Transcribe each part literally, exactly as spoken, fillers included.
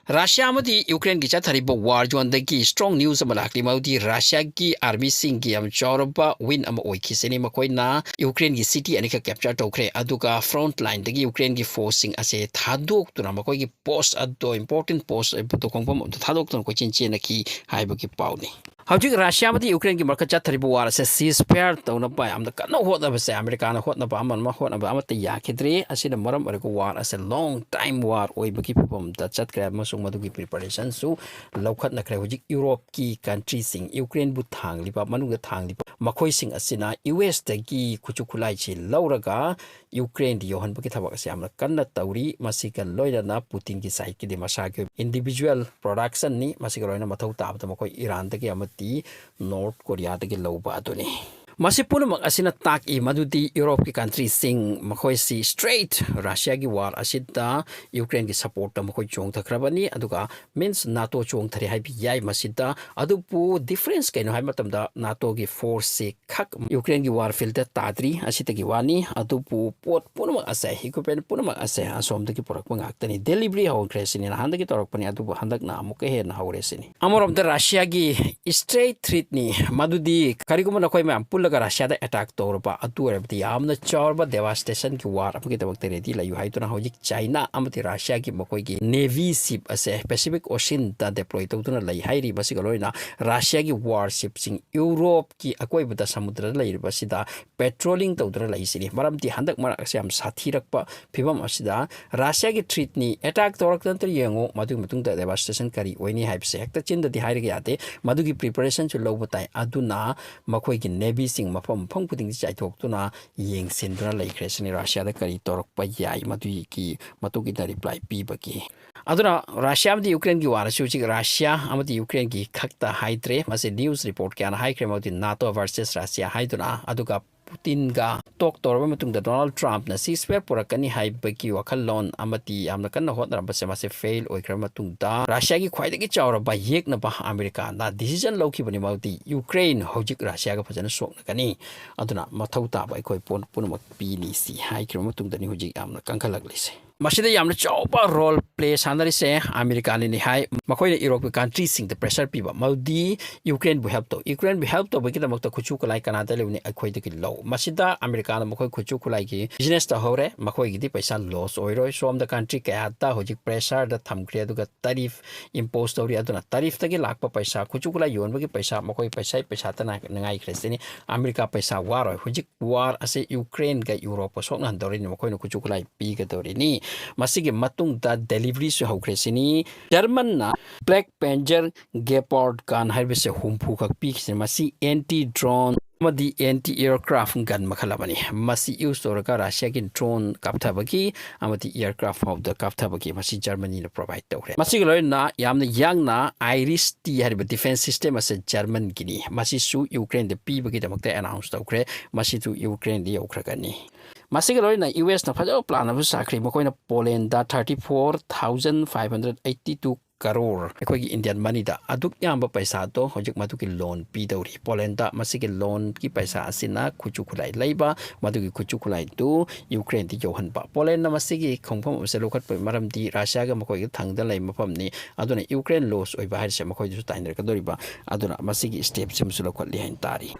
Russia ꯑꯃꯗꯤ ꯌꯨꯀ꯭ꯔꯦꯟꯒꯤ ꯆꯠꯊꯔꯤꯕ ꯋꯥꯔ ꯖꯣꯟꯗꯒꯤ ꯁ꯭ꯇ꯭ꯔꯣꯡ ꯅ꯭ꯌꯨꯁ ꯑꯃ ꯂꯥꯛꯂꯤ꯫ ꯃꯗꯨꯗꯤ ꯔꯁꯤꯌꯥꯒꯤ ꯑꯥꯔꯃꯤꯁꯤꯡꯒꯤ ꯌꯥꯝ ꯆꯥꯎꯔꯕ ꯋꯤꯟ ꯑꯃ ꯑꯣꯏꯈꯤꯁꯤꯅꯤ꯫ ꯃꯈꯣꯏꯅ ꯌꯨꯀ꯭ꯔꯦꯟꯒꯤ ꯁꯤꯇꯤ ꯑꯅꯤꯈꯛ ꯀꯦꯞꯆꯔ ꯇꯧꯈ꯭ꯔꯦ, ꯑꯗꯨꯒ ꯐ꯭ꯔꯣꯟꯠ ꯂꯥꯏꯟꯗꯒꯤ ꯌꯨꯀ꯭ꯔꯦꯟꯒꯤ ꯐꯣꯔꯁꯁꯤꯡ ꯑꯁꯦ ꯊꯥꯗꯣꯛꯇꯨꯅ, ꯃꯈꯣꯏꯒꯤ ꯄꯣꯁ ꯑꯗꯣ, ꯏꯝꯄꯣꯔꯇꯦꯟ ꯄꯣꯁ ꯇꯧꯐꯝ ꯑꯗꯨ ꯊꯥꯗꯣꯛꯇꯨꯅ ꯀꯣꯏꯆꯦꯟ ꯆꯦꯟꯅꯈꯤ ꯍꯥꯏꯕꯒꯤ ꯄꯥꯎꯅꯤ꯫ ꯍꯧꯖꯤꯛ ꯔꯁꯤꯌꯥ ꯑꯃꯗꯤ ꯌꯨꯀ꯭ꯔꯦꯟꯒꯤ ꯃꯔꯛꯇ ꯆꯠꯊꯔꯤꯕ ꯋꯥꯔ ꯑꯁꯦ ꯁꯤꯖ ꯐꯌꯥꯔ ꯇꯧꯅꯕ ꯌꯥꯝꯅ ꯀꯟꯅ ꯍꯣꯠꯅꯕꯁꯦ, ꯑꯃꯦꯔꯤꯀꯥꯅ ꯍꯣꯠꯅꯕ ꯑꯃ ꯑꯃ ꯍꯣꯠꯅꯕ ꯑꯃꯠꯇ ꯌꯥꯈꯤꯗ꯭ꯔꯦ꯫ ꯑꯁꯤꯅ ꯃꯔꯝ ꯑꯣꯏꯔꯒ ꯋꯥꯔ ꯑꯁꯦ ꯂꯣꯡ ꯇꯥꯏꯝ ꯋꯥꯔ ꯑꯣꯏꯕꯒꯤ ꯐꯤꯕꯝꯗ ꯆꯠꯈ꯭ꯔꯦ ꯑꯃꯁꯨꯡ ꯃꯗꯨꯒꯤ ꯄ꯭ꯔꯤꯄꯦꯔꯦꯁꯟꯁꯨ ꯂꯧꯈꯠꯅꯈ꯭ꯔꯦ꯫ ꯍꯧꯖꯤꯛ ꯌꯨꯔꯣꯞꯀꯤ ꯀꯟꯇ꯭ꯔꯤꯁꯤꯡ, ꯌꯨꯀ꯭ꯔꯦꯟꯕꯨ ꯊꯥꯡꯂꯤꯕ, ꯃꯅꯨꯡꯗ ꯊꯥꯡꯂꯤꯕ ꯃꯈꯣꯏꯁꯤꯡ ꯑꯁꯤꯅ ꯌꯨ ꯑꯦꯁꯇꯒꯤ ꯈꯨꯠꯁꯨ ꯈꯨꯠꯂꯥꯏꯁꯤ ꯂꯧꯔꯒ ꯌꯨꯀ꯭ꯔꯦꯟꯗ ꯌꯧꯍꯟꯕꯒꯤ ꯊꯕꯛ ꯑꯁꯤ ꯌꯥꯝꯅ ꯀꯟꯅ ꯇꯧꯔꯤ꯫ ꯃꯁꯤꯒ ꯂꯣꯏꯅꯅ ꯄꯨꯇꯤꯟꯒꯤ ꯁꯥꯏꯠꯀꯤꯗꯤ ꯃꯁꯥꯒꯤ ꯑꯣꯏꯕ ꯏꯟꯗꯤꯚꯤꯖꯨꯋꯦꯜ ꯄ꯭ꯔꯣꯗꯛꯁꯟꯅꯤ꯫ ꯃꯁꯤꯒ ꯂꯣꯏꯅꯅ ꯃꯊꯧ ꯇꯥꯕꯗ ꯃꯈꯣꯏ ꯏꯔꯥꯟꯗꯒꯤ ꯑꯃꯗꯤ ꯅꯣꯔꯠ ꯀꯣꯔꯤꯌꯥꯗꯒꯤ ꯂꯧꯕ ꯑꯗꯨꯅꯤ꯫ ꯃꯁꯤ ꯄꯨꯝꯅꯃꯛ ꯑꯁꯤꯅ ꯇꯥꯛꯏ ꯃꯗꯨꯗꯤ ꯌꯨꯔꯣꯞꯀꯤ ꯀꯟꯇ꯭ꯔꯤꯁꯤꯡ ꯃꯈꯣꯏꯁꯤ ꯁ꯭ꯇ꯭ꯔꯦꯠ ꯔꯁꯤꯌꯥꯒꯤ ꯋꯥꯔ ꯑꯁꯤꯗ ꯌꯨꯀ꯭ꯔꯦꯟꯒꯤ ꯁꯄꯣꯔꯠꯇ ꯃꯈꯣꯏ ꯆꯣꯡꯊꯈ꯭ꯔꯕꯅꯤ꯫ ꯑꯗꯨꯒ ꯃꯤꯟꯁ ꯅꯥꯇꯣ ꯆꯣꯡꯊꯔꯦ ꯍꯥꯏꯕ ꯌꯥꯏ ꯃꯁꯤꯗ꯫ ꯑꯗꯨꯕꯨ ꯗꯤꯐꯔꯦꯟꯁ ꯀꯩꯅꯣ ꯍꯥꯏꯕ ꯃꯇꯝꯗ ꯅꯥꯇꯣꯒꯤ ꯐꯣꯔꯁꯁꯤ ꯈꯛ ꯌꯨꯀ꯭ꯔꯦꯟꯒꯤ ꯋꯥꯔ ꯐꯤꯜꯗ ꯇꯥꯗ꯭ꯔꯤ, ꯑꯁꯤꯗꯒꯤ ꯋꯥꯅꯤ꯫ ꯑꯗꯨꯕꯨ ꯄꯣꯠ ꯄꯨꯝꯅꯃꯛ ꯑꯁꯦ, ꯏꯀ꯭ꯋꯤꯞꯃꯦꯟ ꯄꯨꯝꯅꯃꯛ ꯑꯁꯦ ꯑꯁꯣꯝꯗꯒꯤ ꯄꯨꯔꯛꯄ ꯉꯥꯛꯇꯅꯤ꯫ ꯗꯦꯂꯤꯚꯔꯤ ꯍꯧꯈ꯭ꯔꯦ ꯁꯤꯅꯤ, ꯅꯍꯥꯟꯗꯒꯤ ꯇꯧꯔꯛꯄꯅꯤ, ꯑꯗꯨꯕꯨ ꯍꯟꯗꯛꯅ ꯑꯃꯨꯛꯀ ꯍꯦꯟꯅ ꯍꯧꯔꯦ ꯁꯤꯅꯤ꯫ ꯑꯃꯔꯣꯝꯗ ꯔꯁꯤꯌꯥꯒꯤ ꯁ꯭ꯇ꯭ꯔꯦꯠ ꯊ꯭ꯔꯤꯠꯅꯤ, ꯃꯗꯨꯗꯤ ꯀꯔꯤꯒꯨꯝꯕ ꯅꯈꯣꯏ ꯃꯌꯥꯝ ꯄꯨꯜꯂꯒ ꯔꯁꯤꯌꯥꯗ ꯑꯦꯇꯥꯛ ꯇꯧꯔꯕ, ꯑꯗꯨ ꯑꯣꯏꯔꯕꯗꯤ ꯌꯥꯝꯅ ꯆꯥꯎꯔꯕ ꯗꯦꯚꯥꯁꯇꯦꯁꯟꯒꯤ ꯋꯥꯔ ꯑꯃꯒꯤꯗꯃꯛꯇ ꯔꯦꯗꯤ ꯂꯩꯌꯨ ꯍꯥꯏꯗꯨꯅ ꯍꯧꯖꯤꯛ ꯆꯥꯏꯅꯥ ꯑꯃꯗꯤ ꯔꯁꯤꯌꯥꯒꯤ ꯃꯈꯣꯏꯒꯤ ꯅꯦꯚꯤ ꯁꯤꯞ ꯑꯁꯦ ꯄꯦꯁꯤꯐꯤꯛ ꯑꯣꯁꯤꯟꯗ ꯗꯦꯄ꯭ꯂꯣꯏ ꯇꯧꯗꯨꯅ ꯂꯩ ꯍꯥꯏꯔꯤ꯫ ꯃꯁꯤꯒ ꯂꯣꯏꯅꯅ ꯔꯁꯤꯌꯥꯒꯤ ꯋꯥꯔ ꯁꯤꯞꯁꯤꯡ ꯌꯨꯔꯣꯞꯀꯤ ꯑꯀꯣꯏꯕꯗ ꯁꯃꯨꯗ꯭ꯔꯗ ꯂꯩꯔꯤꯕꯁꯤꯗ ꯄꯦꯇ꯭ꯔꯣꯂꯤꯡ ꯇꯧꯗꯨꯅ ꯂꯩꯁꯤꯅꯤ꯫ ꯃꯔꯝꯗꯤ ꯍꯟꯗꯛ ꯃꯔꯛ ꯑꯁꯤ ꯌꯥꯝ ꯁꯥꯊꯤꯔꯛꯄ ꯐꯤꯕꯝ ꯑꯁꯤꯗ ꯔꯁꯤꯌꯥꯒꯤ ꯊ꯭ꯔꯤꯠꯅꯤ, ꯑꯦꯇꯥꯛ ꯇꯧꯔꯛꯇꯅ ꯌꯦꯡꯉꯨ, ꯃꯗꯨꯒꯤ ꯃꯇꯨꯡꯗ ꯗꯦꯚꯥꯁꯇꯦꯁꯟ ꯀꯔꯤ ꯑꯣꯏꯅꯤ ꯍꯥꯏꯕꯁꯦ ꯍꯦꯛꯇ ꯆꯤꯟꯗꯗꯤ ꯍꯥꯏꯔꯒ ꯌꯥꯗꯦ꯫ ꯃꯗꯨꯒꯤ ꯄ꯭ꯔꯤꯄꯦꯔꯦꯁꯟꯁꯨ ꯂꯧꯕ ꯇꯥꯏ꯫ ꯑꯗꯨꯅ ꯃꯈꯣꯏꯒꯤ ꯅꯦꯚꯤꯁꯤꯡ ꯃꯐꯝ ꯃꯐꯝ ꯈꯨꯗꯤꯡꯗ ꯆꯥꯏꯊꯣꯛꯇꯨꯅ ꯌꯦꯡꯁꯤꯟꯗꯨꯅ ꯂꯩꯈ꯭ꯔꯦ ꯁꯤꯅꯤ, ꯔꯁꯤꯌꯥꯗ ꯀꯔꯤ ꯇꯧꯔꯛꯄ ꯌꯥꯏ ꯃꯗꯨꯒꯤ ꯃꯇꯨꯡ ꯏꯟꯅ ꯔꯤꯄ꯭ꯂꯥꯏ ꯄꯤꯕꯒꯤ꯫ ꯑꯗꯨꯅ ꯔꯁꯤꯌꯥ ꯑꯃꯗꯤ ꯌꯨꯀ꯭ꯔꯦꯟꯒꯤ ꯋꯥꯔ ꯑꯁꯤ ꯍꯧꯖꯤꯛ ꯔꯁꯤꯌꯥ ꯑꯃꯗꯤ ꯌꯨꯀ꯭ꯔꯦꯟꯒꯤ ꯈꯛꯇ ꯍꯥꯏꯗ꯭ꯔꯦ, ꯃꯁꯤ ꯅ꯭ꯌꯨꯁ ꯔꯤꯄꯣꯔꯠ ꯀꯌꯥꯅ ꯍꯥꯏꯈ꯭ꯔꯦ, ꯃꯗꯨꯗꯤ ꯅꯥꯇꯣ ꯚꯔꯁꯦꯁ ꯔꯁꯤꯌꯥ ꯍꯥꯏꯗꯨꯅ꯫ ꯑꯗꯨꯒ ꯄꯨꯇꯤꯟꯒ ꯇꯣꯛ ꯇꯧꯔꯕ ꯃꯇꯨꯡꯗ ꯗꯣꯅꯥꯜꯗ ꯇ꯭ꯔꯝꯞꯅ ꯁꯤꯖ ꯐꯌꯥꯔ ꯄꯨꯔꯛꯀꯅꯤ ꯍꯥꯏꯕꯒꯤ ꯋꯥꯈꯜꯂꯣꯟ ꯑꯃꯗꯤ ꯌꯥꯝꯅ ꯀꯟꯅ ꯍꯣꯠꯅꯔꯝꯕꯁꯦ, ꯃꯁꯤ ꯐꯦꯜ ꯑꯣꯏꯈ꯭ꯔꯕ ꯃꯇꯨꯡꯗ ꯔꯁꯤꯌꯥꯒꯤ ꯈ꯭ꯋꯥꯏꯗꯒꯤ ꯆꯥꯎꯔꯕ ꯌꯦꯛꯅꯕ ꯑꯃꯦꯔꯤꯀꯥꯅ ꯗꯤꯁꯤꯖꯟ ꯂꯧꯈꯤꯕꯅꯤ, ꯃꯗꯨꯗꯤ ꯌꯨꯀ꯭ꯔꯦꯟ ꯍꯧꯖꯤꯛ ꯔꯁꯤꯌꯥꯒ ꯐꯖꯅ ꯁꯣꯛꯅꯒꯅꯤ, ꯑꯗꯨꯅ ꯃꯊꯧ ꯇꯥꯕ ꯑꯩꯈꯣꯏ ꯄꯣꯠ ꯄꯨꯝꯅꯃꯛ ꯄꯤꯅꯤ ꯁꯤ ꯍꯥꯏꯈ꯭ꯔꯕ ꯃꯇꯨꯡꯗꯅꯤ ꯍꯧꯖꯤꯛ ꯌꯥꯝꯅ ꯀꯟꯈꯠꯂꯛꯂꯤꯁꯦ꯫ ꯃꯁꯤꯗ ꯌꯥꯝꯅ ꯆꯥꯎꯕ ꯔꯣꯜ ꯄ꯭ꯂꯦ ꯁꯥꯟꯅꯔꯤꯁꯦ ꯑꯃꯦꯔꯤꯀꯥꯅꯅꯤ ꯍꯥꯏ꯫ ꯃꯈꯣꯏꯅ ꯌꯨꯔꯣꯞꯀꯤ ꯀꯟꯇ꯭ꯔꯤꯁꯤꯡꯗ ꯄ꯭ꯔꯦꯁꯔ ꯄꯤꯕ, ꯃꯗꯨꯗꯤ ꯌꯨꯀ꯭ꯔꯦꯟꯕꯨ ꯍꯦꯜꯞ ꯇꯧ꯫ ꯌꯨꯀ꯭ꯔꯦꯟꯕꯨ ꯍꯦꯜꯞ ꯇꯧꯕꯒꯤꯗꯃꯛꯇ ꯈꯨꯠꯁꯨ ꯈꯨꯠꯂꯥꯏ ꯀꯅꯥꯗ ꯂꯧꯅꯤ? ꯑꯩꯈꯣꯏꯗꯒꯤ ꯂꯧ꯫ ꯃꯁꯤꯗ ꯑꯃꯦꯔꯤꯀꯥꯅ ꯃꯈꯣꯏ ꯈꯨꯠꯁꯨ ꯈꯨꯠꯂꯥꯏꯒꯤ ꯕꯤꯖꯤꯅꯦꯁ ꯇꯧꯍꯧꯔꯦ, ꯃꯈꯣꯏꯒꯤꯗꯤ ꯄꯩꯁꯥ ꯂꯣꯁ ꯑꯣꯏꯔꯣꯏ꯫ ꯁꯣꯝꯗ ꯀꯟꯇ꯭ꯔꯤ ꯀꯌꯥꯗ ꯍꯧꯖꯤꯛ ꯄ꯭ꯔꯦꯁꯔꯗ ꯊꯝꯈ꯭ꯔꯦ, ꯑꯗꯨꯒ ꯇꯔꯤꯐ ꯏꯝꯄꯣꯁ ꯇꯧꯔꯤ꯫ ꯑꯗꯨꯅ ꯇꯔꯤꯐꯇꯒꯤ ꯂꯥꯛꯄ ꯄꯩꯁꯥ, ꯈꯨꯠꯁꯨ ꯈꯨꯠꯂꯥꯏ ꯌꯣꯟꯕꯒꯤ ꯄꯩꯁꯥ, ꯃꯈꯣꯏ ꯄꯩꯁꯥ ꯄꯩꯁꯥꯇ ꯉꯥꯏꯈ꯭ꯔꯦ ꯁꯤꯅꯤ꯫ ꯑꯃꯦꯔꯤꯀꯥ ꯄꯩꯁꯥ ꯋꯥꯔꯣꯏ꯫ ꯍꯧꯖꯤꯛ ꯋꯥꯔ ꯑꯁꯤ ꯌꯨꯀ꯭ꯔꯦꯟꯒ ꯌꯨꯔꯣꯞꯀ ꯁꯣꯛꯅꯍꯟꯗꯧꯔꯤꯅꯤ, ꯃꯈꯣꯏꯅ ꯈꯨꯠꯁꯨ ꯈꯨꯠꯂꯥꯏ ꯄꯤꯒꯗꯧꯔꯤꯅꯤ꯫ ꯃꯁꯤꯒꯤ ꯃꯇꯨꯡꯗ ꯗꯦꯂꯤꯚꯔꯤꯁꯨ ꯍꯧꯈ꯭ꯔꯦ ꯁꯤꯅꯤ꯫ ꯖꯔꯃꯟꯅ ꯕ꯭ꯂꯦꯛ ꯄꯦꯟꯖꯔ ꯒꯦꯄꯥꯔꯗ ꯒꯟ ꯍꯥꯏꯔꯤꯕꯁꯦ ꯍꯨꯝꯐꯨ ꯈꯛ ꯄꯤꯈꯤꯁꯤꯅꯤ꯫ ꯃꯁꯤ ꯑꯦꯟꯇꯤ ꯗ꯭ꯔꯣꯟ ꯑꯃꯗꯤ ꯑꯦꯟꯇꯤ ꯑꯦꯌꯔꯀ꯭ꯔꯥꯐ ꯒꯟ ꯃꯈꯜ ꯑꯃꯅꯤ꯫ ꯃꯁꯤ ꯌꯨꯁ ꯇꯧꯔꯒ ꯔꯁꯤꯌꯥꯒꯤ ꯗ꯭ꯔꯣꯟ ꯀꯥꯞꯊꯕꯒꯤ ꯑꯃꯗꯤ ꯑꯦꯌꯔꯀ꯭ꯔꯥꯐ ꯐꯥꯎꯗ ꯀꯥꯞꯊꯕꯒꯤ ꯃꯁꯤ ꯖꯔꯃꯅꯤꯅ ꯄ꯭ꯔꯣꯚꯥꯏꯗ ꯇꯧꯈ꯭ꯔꯦ꯫ ꯃꯁꯤꯒ ꯂꯣꯏꯅꯅ ꯌꯥꯝꯅ ꯌꯥꯡꯅ ꯑꯥꯏꯔꯤꯁ ꯇꯤ ꯍꯥꯏꯔꯤꯕ ꯗꯤꯐꯦꯟꯁ ꯁꯤꯁꯇꯦꯝ ꯑꯁꯤ ꯖꯔꯃꯟꯒꯤꯅꯤ꯫ ꯃꯁꯤꯁꯨ ꯌꯨꯀ꯭ꯔꯦꯟꯗ ꯄꯤꯕꯒꯤꯗꯃꯛꯇ ꯑꯦꯅꯥꯎꯟꯁ ꯇꯧꯈ꯭ꯔꯦ꯫ ꯃꯁꯤꯁꯨ ꯌꯨꯀ꯭ꯔꯦꯟꯗ ꯌꯧꯈ꯭ꯔꯒꯅꯤ꯫ ꯃꯁꯤꯒ ꯂꯣꯏꯅꯅ ꯌꯨ ꯑꯦꯁꯅ ꯐꯖꯕ ꯄ꯭ꯂꯥꯟ ꯑꯃꯁꯨ ꯁꯥꯈ꯭ꯔꯤ꯫ ꯃꯈꯣꯏꯅ Poland thirty four thousand five hundred eighty two crore, ꯑꯩꯈꯣꯏꯒꯤ ꯏꯟꯗꯤꯌꯟ ꯃꯅꯤꯗ ꯑꯗꯨꯛ ꯌꯥꯝꯕ ꯄꯩꯁꯥꯗꯣ ꯍꯧꯖꯤꯛ ꯃꯗꯨꯒꯤ ꯂꯣꯟ ꯄꯤꯗꯧꯔꯤ꯫ ꯄꯣꯂꯦꯟꯗ ꯃꯁꯤꯒꯤ ꯂꯣꯟꯒꯤ ꯄꯩꯁꯥ ꯑꯁꯤꯅ ꯈꯨꯠꯁꯨ ꯈꯨꯠꯂꯥꯏ ꯂꯩꯕ, ꯃꯗꯨꯒꯤ ꯈꯨꯠꯁꯨ ꯈꯨꯠꯂꯥꯏꯗꯨ ꯌꯨꯀ꯭ꯔꯦꯟꯗ ꯌꯧꯍꯟꯕ꯫ ꯄꯣꯂꯦꯟꯅ ꯃꯁꯤꯒꯤ ꯈꯣꯡꯐꯝ ꯑꯁꯤ ꯂꯧꯈꯠꯄꯒꯤ ꯃꯔꯝꯗꯤ ꯔꯁꯤꯌꯥꯒ ꯃꯈꯣꯏꯒ ꯊꯪꯗ ꯂꯩꯕ ꯃꯐꯝꯅꯤ꯫ ꯑꯗꯨꯅ ꯌꯨꯀ꯭ꯔꯦꯟ ꯂꯣꯁ ꯑꯣꯏꯕ ꯍꯥꯏꯔꯤꯁꯦ ꯃꯈꯣꯏꯗꯁꯨ ꯇꯥꯏꯅꯔꯛꯀꯗꯧꯔꯤꯕ꯫ ꯑꯗꯨꯅ ꯃꯁꯤꯒꯤ ꯁ꯭ꯇꯦꯞꯁꯤꯃꯁꯨ ꯂꯧꯈꯠꯂꯤ ꯍꯥꯏꯅ ꯇꯥꯔꯤ꯫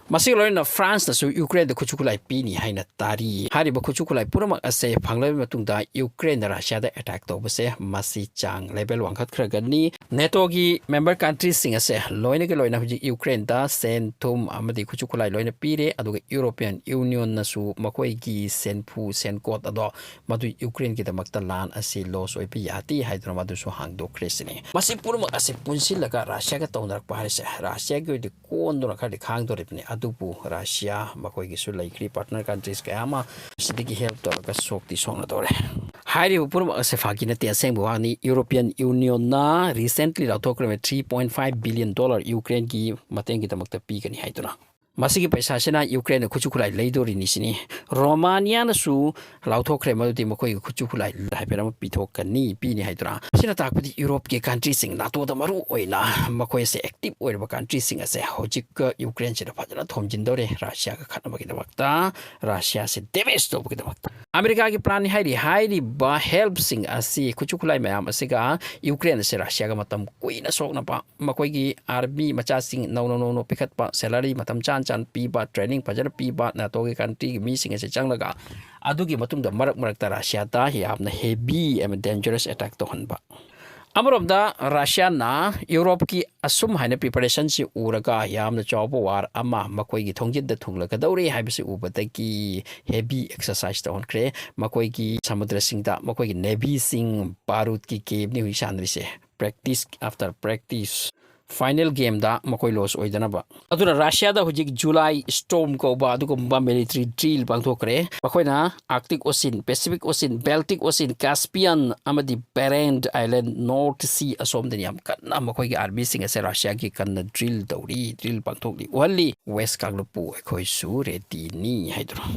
ꯃꯁꯤꯒ ꯂꯣꯏꯅꯅ ꯐ꯭ꯔꯥꯟꯁꯅꯁꯨ ꯌꯨꯀ꯭ꯔꯦꯟꯗ ꯈꯨꯠꯁꯨ ꯈꯨꯠꯂꯥꯏ ꯄꯤꯅꯤ ꯍꯥꯏꯅ ꯇꯥꯔꯤ꯫ ꯍꯥꯏꯔꯤꯕ ꯈꯨꯠꯁꯨ ꯈꯨꯠꯂꯥꯏ ꯄꯨꯝꯅꯃꯛ ꯑꯁꯦ ꯐꯪꯂꯕ ꯃꯇꯨꯡꯗ ꯌꯨꯀ꯭ꯔꯦꯟꯅ ꯔꯁꯤꯌꯥꯗ ꯑꯦꯇꯥꯛ ꯇꯧꯕꯁꯦ ꯃꯁꯤ ꯆꯥꯡ ꯂꯦꯚꯦꯜ ꯋꯥꯡꯈꯠꯈ꯭ꯔꯒꯅꯤ꯫ ꯅꯦꯇꯣꯒꯤ ꯃꯦꯝꯕꯔ ꯀꯟꯇ꯭ꯔꯤꯁꯤꯡ ꯑꯁꯦ ꯂꯣꯏꯅꯒ ꯂꯣꯏꯅ ꯍꯧꯖꯤꯛ ꯌꯨꯀ꯭ꯔꯦꯟꯗ ꯁꯦꯟ ꯊꯨꯝ ꯑꯃꯗꯤ ꯈꯨꯠꯁꯨ ꯈꯨꯠꯂꯥꯏ ꯂꯣꯏꯅ ꯄꯤꯔꯦ꯫ ꯑꯗꯨꯒ ꯌꯨꯔꯣꯄꯤꯌꯟ ꯌꯨꯅꯤꯌꯟꯅꯁꯨ ꯃꯈꯣꯏꯒꯤ ꯁꯦꯟꯐꯨ ꯁꯦꯟꯀꯣꯠ ꯑꯗꯣ ꯃꯗꯨ ꯌꯨꯀ꯭ꯔꯦꯟꯒꯤꯗꯃꯛꯇ ꯂꯥꯟ ꯑꯁꯤ ꯂꯣꯁ ꯑꯣꯏꯕ ꯌꯥꯗꯦ ꯍꯥꯏꯗꯨꯅ ꯃꯗꯨꯁꯨ ꯍꯥꯡꯗꯣꯛꯈ꯭ꯔꯦ ꯁꯤꯅꯤ꯫ ꯃꯁꯤ ꯄꯨꯝꯅꯃꯛ ꯑꯁꯤ ꯄꯨꯟꯁꯤꯜꯂꯒ ꯔꯁꯤꯌꯥꯒ ꯇꯧꯅꯔꯛꯄ ꯍꯥꯏꯔꯤꯁꯦ ꯔꯁꯤꯌꯥꯒꯤ ꯑꯣꯏꯅꯗꯤ ꯀꯣꯟꯗꯨꯅ ꯈꯔꯗꯤ ꯈꯥꯡꯗꯣꯔꯤꯕꯅꯤ꯫ ꯑꯗꯨꯕꯨ ꯔꯁꯤꯌꯥ ꯃꯈꯣꯏꯒꯤꯁꯨ ꯂꯩꯈ꯭ꯔꯤ ꯄꯥꯔꯠꯅꯔ ꯀꯟꯇ꯭ꯔꯤꯁ ꯀꯌꯥ ꯑꯃ꯫ ꯁꯤꯗꯒꯤ ꯍꯦꯜꯞ ꯇꯧꯔꯒ ꯁꯣꯛꯇꯤ ꯁꯣꯛꯅꯗꯧꯔꯦ꯫ ꯍꯥꯏꯔꯤꯕ ꯄꯨꯝꯅꯃꯛ ꯑꯁꯦ ꯐꯥꯒꯤ ꯅꯠꯇꯦ, ꯑꯁꯦꯡꯕ ꯋꯥꯅꯤ꯫ ꯌꯨꯔꯣꯄꯤꯌꯟ ꯌꯨꯅꯤꯌꯟꯅ ꯔꯤꯁꯦꯟꯠꯂꯤ ꯂꯥꯎꯊꯣꯛꯈ꯭ꯔꯕ three point five billion dollar ꯌꯨꯀ꯭ꯔꯦꯟꯒꯤ ꯃꯇꯦꯡꯒꯤꯗꯃꯛꯇ ꯄꯤꯒꯅꯤ ꯍꯥꯏꯗꯨꯅ꯫ ꯃꯁꯤꯒꯤ ꯄꯩꯁꯥꯁꯤꯅ ꯌꯨꯀ꯭ꯔꯦꯟꯅ ꯈꯨꯠꯁꯨ ꯈꯨꯠꯂꯥꯏ ꯂꯩꯗꯣꯔꯤꯅꯤ ꯁꯤꯅꯤ꯫ ꯔꯣꯃꯥꯅꯤꯌꯥꯅꯁꯨ ꯂꯥꯎꯊꯣꯛꯈ꯭ꯔꯦ ꯃꯗꯨꯗꯤ ꯃꯈꯣꯏꯒꯤ ꯈꯨꯠꯁꯨ ꯈꯨꯠꯂꯥꯏ ꯍꯥꯏꯐꯦꯠ ꯑꯃ ꯄꯤꯊꯣꯛꯀꯅꯤ, ꯄꯤꯅꯤ ꯍꯥꯏꯗꯨꯅ꯫ ꯃꯁꯤꯅ ꯇꯥꯛꯄꯗꯤ ꯌꯨꯔꯣꯞꯀꯤ ꯀꯟꯇ꯭ꯔꯤꯁꯤꯡ, ꯅꯥꯇꯣꯗ ꯃꯔꯨ ꯑꯣꯏꯅ ꯃꯈꯣꯏꯁꯦ ꯑꯦꯛꯇꯤꯚ ꯑꯣꯏꯔꯤꯕ ꯀꯟꯇ꯭ꯔꯤꯁꯤꯡ ꯑꯁꯦ ꯍꯧꯖꯤꯛ ꯌꯨꯀ꯭ꯔꯦꯟꯁꯤꯗ ꯐꯖꯅ ꯊꯣꯝꯖꯤꯟꯗꯧꯔꯦ, ꯔꯁꯤꯌꯥꯒ ꯈꯠꯅꯕꯒꯤꯗꯃꯛꯇ, ꯔꯁꯤꯌꯥꯁꯦ ꯗꯦꯃꯦꯖ ꯇꯧꯕꯒꯤꯗꯃꯛꯇ꯫ ꯑꯃꯦꯔꯤꯀꯥꯒꯤ ꯄ꯭ꯂꯥꯟꯅꯤ ꯍꯥꯏꯔꯤ꯫ ꯍꯥꯏꯔꯤꯕ ꯍꯦꯜꯞꯁꯤꯡ ꯑꯁꯤ, ꯈꯨꯠꯁꯨ ꯈꯨꯠꯂꯥꯏ ꯃꯌꯥꯝ ꯑꯁꯤꯒ ꯌꯨꯀ꯭ꯔꯦꯟ ꯑꯁꯤ ꯔꯁꯤꯌꯥꯒ ꯃꯇꯝ ꯀꯨꯏꯅ ꯁꯣꯛꯅꯕ, ꯃꯈꯣꯏꯒꯤ ꯑꯥꯔꯃꯤ ꯃꯆꯥꯁꯤꯡ ꯅꯧꯅ ꯅꯧꯅ ꯄꯤꯈꯠꯄ, ꯁꯦꯂꯔꯤ ꯃꯇꯝ ꯆꯥꯟ ꯆꯥꯟ ꯄꯤꯕ, ꯇ꯭ꯔꯦꯅꯤꯡ ꯐꯖꯅ ꯄꯤꯕ, ꯅꯥꯇꯣꯒꯤ ꯀꯟꯇ꯭ꯔꯤꯒꯤ ꯃꯤꯁꯤꯡ ꯑꯁꯤ ꯆꯪꯂꯒ, ꯑꯗꯨꯒꯤ ꯃꯇꯨꯡꯗ ꯃꯔꯛ ꯃꯔꯛꯇ ꯔꯁꯤꯌꯥꯗ ꯌꯥꯝꯅ ꯍꯦꯚꯤ ꯑꯃ ꯗꯦꯟꯖꯔꯁ ꯑꯦꯇꯦꯛ ꯇꯧꯍꯟꯕ꯫ ꯑꯃꯔꯣꯝꯗ ꯔꯁꯤꯌꯥꯅ ꯌꯨꯔꯣꯞꯀꯤ ꯑꯁꯨꯝ ꯍꯥꯏꯅ ꯄ꯭ꯔꯤꯄꯦꯔꯦꯁꯟꯁꯤ ꯎꯔꯒ, ꯌꯥꯝꯅ ꯆꯥꯎꯕ ꯋꯥꯔ ꯑꯃ ꯃꯈꯣꯏꯒꯤ ꯊꯣꯡꯖꯤꯟꯗ ꯊꯨꯡꯂꯒꯗꯧꯔꯦ ꯍꯥꯏꯕꯁꯤ ꯎꯕꯗꯒꯤ ꯍꯦꯚꯤ ꯑꯦꯛꯁꯔꯁꯥꯏꯁ ꯇꯧꯍꯟꯈ꯭ꯔꯦ꯫ ꯃꯈꯣꯏꯒꯤ ꯁꯃꯨꯗ꯭ꯔꯁꯤꯡꯗ ꯃꯈꯣꯏꯒꯤ ꯅꯦꯚꯤꯁꯤꯡ ꯕꯥꯔꯨꯠꯀꯤ ꯒꯦꯝꯅꯤ ꯍꯧꯖꯤꯛ ꯁꯥꯟꯅꯔꯤꯁꯦ, ꯄ꯭ꯔꯦꯛꯇꯤꯁ ꯑꯥꯐꯇꯔ ꯄ꯭ꯔꯦꯛꯇꯤꯁ꯫ ꯐꯥꯏꯅꯦꯜ ꯒꯦꯝꯗ ꯃꯈꯣꯏ ꯂꯣꯁ ꯑꯣꯏꯗꯅꯕ꯫ ꯑꯗꯨꯅ ꯔꯁꯤꯌꯥꯗ ꯍꯧꯖꯤꯛ ꯖꯨꯂꯥꯏ ꯁ꯭ꯇꯣꯔꯝ ꯀꯧꯕ ꯑꯗꯨꯒꯨꯝꯕ ꯃꯤꯂꯤꯇꯔꯤ ꯗ꯭ꯔꯤꯜ ꯄꯥꯡꯊꯣꯛꯈ꯭ꯔꯦ꯫ ꯃꯈꯣꯏꯅ Arctic Ocean, Pacific Ocean, Baltic Ocean, Caspian ꯑꯃꯗꯤ ꯕꯦꯔꯦꯟꯠ ꯑꯥꯏꯂꯦꯟ, ꯅꯣꯔꯠ ꯁꯤ ꯑꯁꯣꯝꯗꯅꯤ ꯌꯥꯝ ꯀꯟꯅ ꯃꯈꯣꯏꯒꯤ ꯑꯥꯔꯃꯤꯁꯤꯡ ꯑꯁꯦ ꯔꯁꯤꯌꯥꯒꯤ ꯀꯟꯅ ꯗ꯭ꯔꯤꯜ ꯇꯧꯔꯤ, ꯗ꯭ꯔꯤꯜ ꯄꯥꯡꯊꯣꯛꯂꯤ, ꯎꯍꯜꯂꯤ꯫ ꯋꯦꯁ ꯀꯥꯡꯂꯨꯞꯄꯨ ꯑꯩꯈꯣꯏꯁꯨ ꯔꯦꯗꯤꯅꯤ ꯍꯥꯏꯗꯨꯅ꯫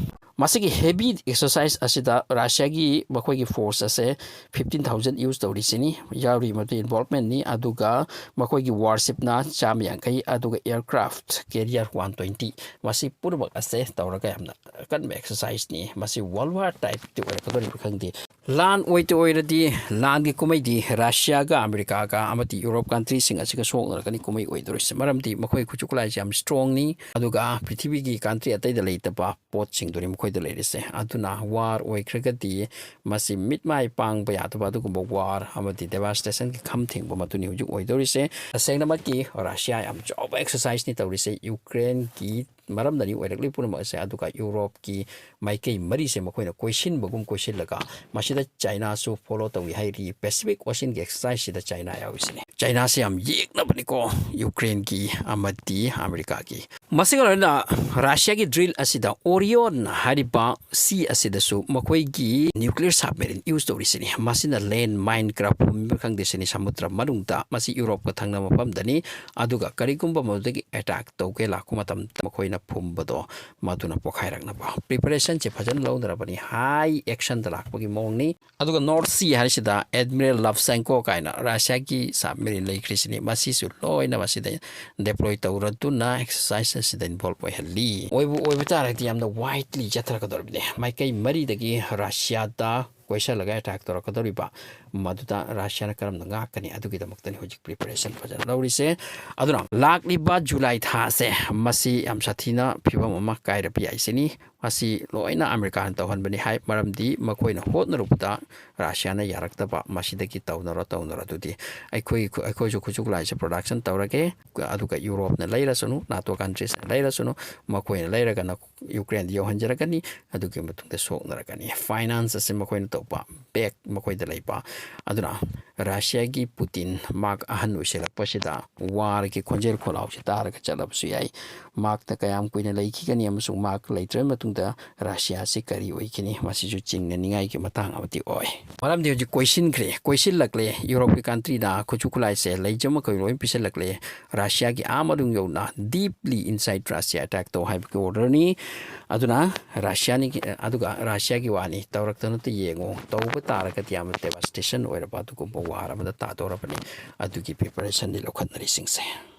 ꯃꯁꯤꯒꯤ ꯍꯦꯚꯤ ꯑꯦꯛꯁꯔꯁꯥꯏꯁ ꯑꯁꯤꯗ ꯔꯁꯤꯌꯥꯒꯤ ꯃꯈꯣꯏꯒꯤ ꯐꯣꯔꯁ ꯑꯁꯦ ꯐꯤꯐꯇꯤꯟ ꯊꯥꯎꯖꯟ ꯌꯨꯁ ꯇꯧꯔꯤꯁꯤꯅꯤ, ꯌꯥꯎꯔꯤ ꯃꯗꯨ ꯏꯟꯚꯣꯜꯞꯃꯦꯟꯅꯤ꯫ ꯑꯗꯨꯒ ꯃꯈꯣꯏꯒꯤ ꯋꯥꯔꯁꯤꯞꯅ ꯆꯥꯝꯃ ꯌꯥꯡꯈꯩ, ꯑꯗꯨꯒ ꯑꯦꯌꯔꯀ꯭ꯔꯥꯐ ꯀꯦꯔꯤꯌꯔ ꯋꯥꯟ ꯇ꯭ꯋꯦꯟꯇꯤ, ꯃꯁꯤ ꯄꯨꯝꯅꯃꯛ ꯑꯁꯦ ꯇꯧꯔꯒ ꯌꯥꯝꯅ ꯑꯀꯟꯕ ꯑꯦꯛꯁꯔꯁꯥꯏꯁꯅꯤ꯫ ꯃꯁꯤ ꯋꯥꯔꯜ ꯋꯥꯔ ꯇꯥꯏꯞꯇꯤ ꯑꯣꯏꯔꯛꯀꯗꯧꯔꯤꯕ꯭ꯔꯥ ꯈꯪꯗꯦ꯫ ꯂꯥꯟ ꯑꯣꯏꯇ ꯑꯣꯏꯔꯗꯤ, ꯂꯥꯟꯒꯤ ꯀꯨꯝꯍꯩꯗꯤ ꯔꯁꯤꯌꯥꯒ ꯑꯃꯦꯔꯤꯀꯥꯒ ꯑꯃꯗꯤ ꯌꯨꯔꯣꯞ ꯀꯟꯇ꯭ꯔꯤꯁꯤꯡ ꯑꯁꯤꯒ ꯁꯣꯛꯅꯔꯛꯀꯅꯤ ꯀꯨꯝꯍꯩ ꯑꯣꯏꯗꯧꯔꯤꯁꯦ꯫ ꯃꯔꯝꯗꯤ ꯃꯈꯣꯏ ꯈꯨꯠꯁꯨ ꯈꯨꯠꯂꯥꯏꯁꯦ ꯌꯥꯝ ꯁ꯭ꯇꯔꯣꯡꯅꯤ, ꯑꯗꯨꯒ ꯄ꯭ꯔꯤꯊꯤꯕꯤꯒꯤ ꯀꯟꯇ꯭ꯔꯤ ꯑꯇꯩꯗ ꯂꯩꯇꯕ ꯄꯣꯠꯁꯤꯡꯗꯨꯅꯤ ꯃꯈꯣꯏꯗ ꯂꯩꯔꯤꯁꯦ꯫ ꯑꯗꯨꯅ ꯋꯥꯔ ꯑꯣꯏꯈ꯭ꯔꯒꯗꯤ ꯃꯁꯤ ꯃꯤꯠ ꯃꯥꯏ ꯄꯥꯡꯕ ꯌꯥꯗꯕ ꯑꯗꯨꯒꯨꯝꯕ ꯋꯥꯔ ꯑꯃꯗꯤ ꯗꯦꯕꯥꯁꯇꯦꯁꯟꯒꯤ ꯈꯝ ꯊꯦꯡꯕ ꯃꯗꯨꯅꯤ ꯍꯧꯖꯤꯛ ꯑꯣꯏꯗꯧꯔꯤꯁꯦ꯫ ꯇꯁꯦꯡꯅꯃꯛꯀꯤ ꯔꯁꯤꯌꯥ ꯌꯥꯝ ꯆꯥꯎꯕ ꯑꯦꯛꯁꯔꯁꯥꯏꯁꯅꯤ ꯇꯧꯔꯤꯁꯦ꯫ ꯌꯨꯀ꯭ꯔꯦꯟꯒꯤ ꯃꯔꯝꯗꯅꯤ ꯑꯣꯏꯔꯛꯂꯤꯕ ꯄꯨꯝꯅꯃꯛ ꯑꯁꯦ꯫ ꯑꯗꯨꯒ ꯌꯨꯔꯣꯞꯀꯤ ꯃꯥꯏꯀꯩ ꯃꯔꯤꯁꯦ ꯃꯈꯣꯏꯅ ꯀꯣꯏꯁꯤꯟꯕꯒꯨꯝ ꯀꯣꯏꯁꯤꯜꯂꯒ ꯃꯁꯤꯗ ꯆꯥꯏꯅꯥꯁꯨ ꯐꯣꯂꯣ ꯇꯧꯏ ꯍꯥꯏꯔꯤ꯫ Pacific ꯑꯣꯁꯤꯟꯒꯤ ꯑꯦꯛꯁꯔꯁꯥꯏꯁꯁꯤꯗ China ꯌꯥꯎꯔꯤꯁꯤꯅꯤ꯫ ꯆꯥꯏꯅꯥꯁꯦ ꯌꯥꯝ ꯌꯦꯛꯅꯕꯅꯤꯀꯣ ꯌꯨꯀ꯭ꯔꯦꯟꯒꯤ ꯑꯃꯗꯤ ꯑꯃꯦꯔꯤꯀꯥꯒꯤ꯫ ꯃꯁꯤꯒ ꯂꯣꯏꯅꯅ ꯔꯁꯤꯌꯥꯒꯤ ꯗ꯭ꯔꯤꯜ ꯑꯁꯤꯗ ꯑꯣꯔꯤꯌꯣꯟ ꯍꯥꯏꯔꯤꯕ ꯁꯤ ꯑꯁꯤꯗꯁꯨ ꯃꯈꯣꯏꯒꯤ ꯅ꯭ꯌꯨꯀ꯭ꯂꯤꯌꯔ ꯁꯕꯃꯦꯔꯤꯟ ꯌꯨꯁ ꯇꯧꯔꯤꯁꯤꯅꯤ꯫ ꯃꯁꯤꯅ ꯂꯦꯟ ꯃꯥꯏꯟ ꯀꯔꯥ ꯐꯨꯝꯕ ꯈꯪꯗꯦ ꯁꯤꯅꯤ ꯁꯃꯨꯗ꯭ꯔ ꯃꯅꯨꯡꯗ꯫ ꯃꯁꯤ ꯌꯨꯔꯣꯞꯀ ꯊꯪꯅꯕ ꯃꯐꯝꯗꯅꯤ꯫ ꯑꯗꯨꯒ ꯀꯔꯤꯒꯨꯝꯕ ꯃꯗꯨꯗꯒꯤ ꯑꯦꯇꯥꯛ ꯇꯧꯒꯦ ꯂꯥꯛꯄ ꯃꯇꯝꯗ ꯃꯈꯣꯏꯅ ꯐꯨꯝꯕꯗꯣ ꯃꯗꯨꯅ ꯄꯣꯈꯥꯏꯔꯛꯅꯕ ꯄ꯭ꯔꯤꯄꯦꯔꯦꯁꯟꯁꯦ ꯐꯖꯅ ꯂꯧꯅꯔꯕꯅꯤ꯫ ꯍꯥꯏ ꯑꯦꯛꯁꯟꯗ ꯂꯥꯛꯄꯒꯤ ꯃꯑꯣꯡꯅꯤ꯫ ꯑꯗꯨꯒ ꯅꯣꯔꯠ ꯁꯤ ꯍꯥꯏꯔꯤꯁꯤꯗ ꯑꯦꯗꯃꯤꯔꯦꯜ ꯂꯞꯁꯦꯟꯀꯣ ꯀꯥꯏꯅ ꯔꯁꯤꯌꯥꯒꯤ ꯁꯕꯃꯦꯔꯤꯟ ꯂꯩꯈ꯭ꯔꯤꯁꯤꯅꯤ꯫ ꯃꯁꯤꯁꯨ ꯂꯣꯏꯅ ꯃꯁꯤꯗ ꯗꯦꯄ꯭ꯂꯣꯏ ꯇꯧꯔꯗꯨꯅ ꯑꯦꯛꯁꯔꯁꯥꯏꯁ ꯑꯁꯤꯗ ꯏꯟꯚꯣꯜꯕ ꯑꯣꯏꯍꯜꯂꯤ꯫ ꯑꯣꯏꯕꯨ ꯑꯣꯏꯕ ꯇꯥꯔꯒꯗꯤ ꯌꯥꯝꯅ ꯋꯥꯏꯗꯂꯤ ꯆꯠꯊꯔꯛꯀꯗꯧꯔꯤꯕꯅꯤ꯫ ꯃꯥꯏꯀꯩ ꯃꯔꯤꯗꯒꯤ ꯔꯁꯤꯌꯥꯗ ꯀꯣꯏꯁꯜꯂꯒ ꯑꯦꯇꯥꯛ ꯇꯧꯔꯛꯀꯗꯧꯔꯤꯕ ꯃꯗꯨꯗ ꯔꯁꯤꯌꯥꯅ ꯀꯔꯝꯅ ꯉꯥꯛꯀꯅꯤ ꯑꯗꯨꯒꯤꯗꯃꯛꯇꯅꯤ ꯍꯧꯖꯤꯛ ꯄ꯭ꯔꯤꯄꯦꯔꯦꯁꯟ ꯐꯖꯅ ꯂꯧꯔꯤꯁꯦ꯫ ꯑꯗꯨꯅ ꯂꯥꯛꯂꯤꯕ ꯖꯨꯂꯥꯏ ꯊꯥꯁꯦ ꯃꯁꯤ ꯌꯥꯝ ꯁꯥꯊꯤꯅ ꯐꯤꯕꯝ ꯑꯃ ꯀꯥꯏꯔꯛꯄ ꯌꯥꯏ ꯁꯤꯅꯤ꯫ ꯃꯁꯤ ꯂꯣꯏꯅ ꯑꯃꯦꯔꯤꯀꯥꯅ ꯇꯧꯍꯟꯕꯅꯤ ꯍꯥꯏ, ꯃꯔꯝꯗꯤ ꯃꯈꯣꯏꯅ ꯍꯣꯠꯅꯔꯨꯕꯗ ꯔꯁꯤꯌꯥꯅ ꯌꯥꯔꯛꯇꯕ꯫ ꯃꯁꯤꯗꯒꯤ ꯇꯧꯅꯔꯣ ꯇꯧꯅꯔꯣ ꯑꯗꯨꯗꯤ ꯑꯩꯈꯣꯏ ꯑꯩꯈꯣꯏꯁꯨ ꯈꯨꯠꯁꯨ ꯈꯨꯠꯂꯥꯏꯁꯦ ꯄ꯭ꯔꯣꯗꯛꯁꯟ ꯇꯧꯔꯒꯦ, ꯑꯗꯨꯒ ꯌꯨꯔꯣꯞꯅ ꯂꯩꯔꯁꯅꯨ, ꯅꯥꯇꯣ ꯀꯟꯇ꯭ꯔꯤꯁꯅ ꯂꯩꯔꯁꯅꯨ, ꯃꯈꯣꯏꯅ ꯂꯩꯔꯒꯅ ꯌꯨꯀ꯭ꯔꯦꯟꯗ ꯌꯧꯍꯟꯖꯔꯛꯀꯅꯤ꯫ ꯑꯗꯨꯒꯤ ꯃꯇꯨꯡꯗ ꯁꯣꯛꯅꯔꯛꯀꯅꯤ꯫ ꯐꯥꯏꯅꯥꯟꯁ ꯑꯁꯤ ꯃꯈꯣꯏꯅ ꯇꯧꯕ, ꯕꯦꯛ ꯃꯈꯣꯏꯗ ꯂꯩꯕ꯫ ꯑꯗꯨꯅ ꯔꯁꯤꯌꯥꯒꯤ ꯄꯨꯇꯤꯟ ꯃꯍꯥꯛ ꯑꯍꯟ ꯑꯣꯏꯁꯤꯜꯂꯛꯄꯁꯤꯗ ꯋꯥꯔꯒꯤ ꯈꯣꯟꯖꯦꯜ ꯈꯣꯜꯂꯥꯎꯁꯤ ꯇꯥꯔꯒ ꯆꯠꯂꯕꯁꯨ ꯌꯥꯏ꯫ ꯃꯍꯥꯛꯅ ꯀꯌꯥꯝ ꯀꯨꯏꯅ ꯂꯩꯈꯤꯒꯅꯤ ꯑꯃꯁꯨꯡ ꯃꯍꯥꯛ ꯂꯩꯇ꯭ꯔꯕ ꯃꯇꯨꯡꯗ ꯔꯁꯤꯌꯥꯁꯤ ꯀꯔꯤ ꯑꯣꯏꯒꯅꯤ, ꯃꯁꯤꯁꯨ ꯆꯤꯡꯅꯅꯤꯡꯉꯥꯏꯒꯤ ꯃꯇꯥꯡ ꯑꯃꯗꯤ ꯑꯣꯏ꯫ ꯃꯔꯝꯗꯤ ꯍꯧꯖꯤꯛ ꯀꯣꯏꯁꯤꯟꯈ꯭ꯔꯦ, ꯀꯣꯏꯁꯤꯜꯂꯛꯂꯦ꯫ ꯌꯨꯔꯣꯞꯀꯤ ꯀꯟꯇ꯭ꯔꯤꯅ ꯈꯨꯠꯁꯨ ꯈꯨꯠꯂꯥꯏꯁꯦ ꯂꯩꯖ ꯃꯈꯩ ꯂꯣꯏ ꯄꯤꯁꯤꯜꯂꯛꯂꯦ꯫ ꯔꯁꯤꯌꯥꯒꯤ ꯑꯥ ꯃꯅꯨꯡ ꯌꯧꯅ, deeply inside Russia attack ꯇꯧ ꯍꯥꯏꯕꯒꯤ ꯑꯣꯔꯗꯔꯅꯤ꯫ ꯑꯗꯨꯅ ꯔꯁꯤꯌꯥꯅꯤ, ꯑꯗꯨꯒ ꯔꯁꯤꯌꯥꯒꯤ ꯋꯥꯅꯤ, ꯇꯧꯔꯛꯇꯅꯇ ꯌꯦꯡꯉꯨ, ꯇꯧꯕ ꯇꯥꯔꯒꯗꯤ ꯌꯥꯝꯅ devastation ꯑꯣꯏꯔꯕ ꯑꯗꯨꯒꯨꯝꯕ ꯋꯥꯔ ꯑꯃꯗ ꯇꯥꯗꯧꯔꯕꯅꯤ꯫ ꯑꯗꯨꯒꯤ ꯄ꯭ꯔꯤꯄꯦꯔꯦꯁꯟꯅꯤ ꯂꯧꯈꯠꯅꯔꯤꯁꯤꯡꯁꯦ꯫